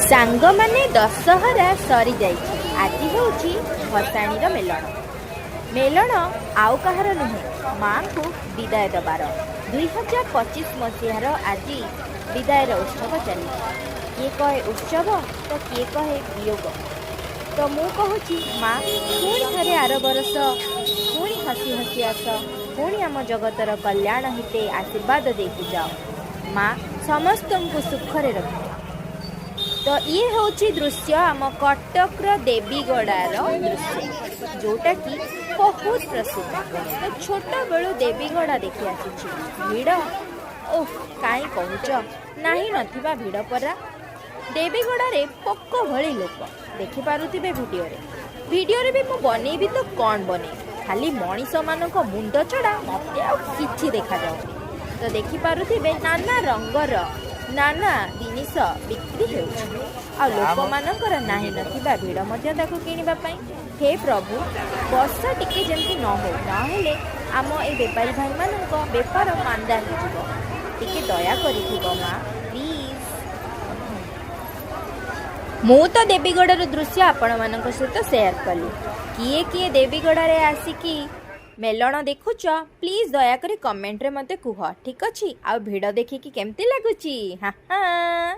ସାଙ୍ଗମାନେ, ଦଶହରା ସରିଯାଇଛି। ଆଜି ହେଉଛି ଭସାଣିର ମେଲଣ। ମେଲଣ ଆଉ କାହାର ନୁହେଁ, ମାଙ୍କୁ ବିଦାୟ ଦେବାର। 2025 ମସିହାର ଆଜି ବିଦାୟର ଉତ୍ସବ ଚାଲିଛି। କିଏ କହେ ଉତ୍ସବ ତ କିଏ କହେ ବିୟୋଗ। ତ ମୁଁ କହୁଛି, ମା, ପୁଣି ଥରେ ଆର ବରଷ ପୁଣି ହସି ହସି ଆସ। ପୁଣି ଆମ ଜଗତର କଲ୍ୟାଣ ହିତେ ଆଶୀର୍ବାଦ ଦେଇକି ଯାଅ। ମା ସମସ୍ତଙ୍କୁ ସୁଖରେ ରଖ। ତ ଇଏ ହେଉଛି ଦୃଶ୍ୟ, ଆମ କଟକର ଦେବୀଗଡ଼ାର ଦୃଶ୍ୟ, ଯୋଉଟାକି ବହୁତ ପ୍ରସିଦ୍ଧ। ତ ଛୋଟବେଳୁ ଦେବୀଗଡ଼ା ଦେଖି ଆସୁଛି। ଭିଡ଼, ଓଃ, କାହିଁ କହୁଛ, ନାହିଁ ନଥିବା ଭିଡ଼ ପରା। ଦେବୀଗଡ଼ାରେ ପୋକ ଭଳି ଲୋକ ଦେଖିପାରୁଥିବେ ଭିଡ଼ିଓରେ। ଭିଡ଼ିଓରେ ବି ମୁଁ ବନେଇବି ତ କ'ଣ ବନେଇବି? ଖାଲି ମଣିଷମାନଙ୍କ ମୁଣ୍ଡ ଛଡ଼ା ମୋତେ ଆଉ କିଛି ଦେଖାଯାଉନି। ତ ଦେଖିପାରୁଥିବେ, ନାନା ରଙ୍ଗର ନାନା ଜିନିଷ ବିକ୍ରି ହେଉଛି ଆଉ ଲୋକମାନଙ୍କର ନାହିଁ ନଥିବା ଭିଡ଼ ମଧ୍ୟ ତାକୁ କିଣିବା ପାଇଁ। ହେ ପ୍ରଭୁ, ବର୍ଷା ଟିକେ ଯେମିତି ନ ହଉ, ନହେଲେ ଆମ ଏ ବେପାରୀ ଭାଇମାନଙ୍କ ବେପାର ମାନ୍ଦା ହେଇଯିବ। ଟିକେ ଦୟା କରିଥିବ ମା, ପ୍ଲିଜ୍। ମୁଁ ତ ଦେବୀଗଡ଼ାର ଦୃଶ୍ୟ ଆପଣମାନଙ୍କ ସହିତ ସେୟାର କଲି। କିଏ କିଏ ଦେବୀଗଡ଼ାରେ ଆସିକି ମେଲଣ ଦେଖୁଛ, ପ୍ଲିଜ୍ ଦୟାକରି କମେଣ୍ଟରେ ମୋତେ କୁହ। ଠିକ୍ ଅଛି? ଆଉ ଭିଡ଼ ଦେଖିକି କେମିତି ଲାଗୁଛି? ହଁ ହଁ।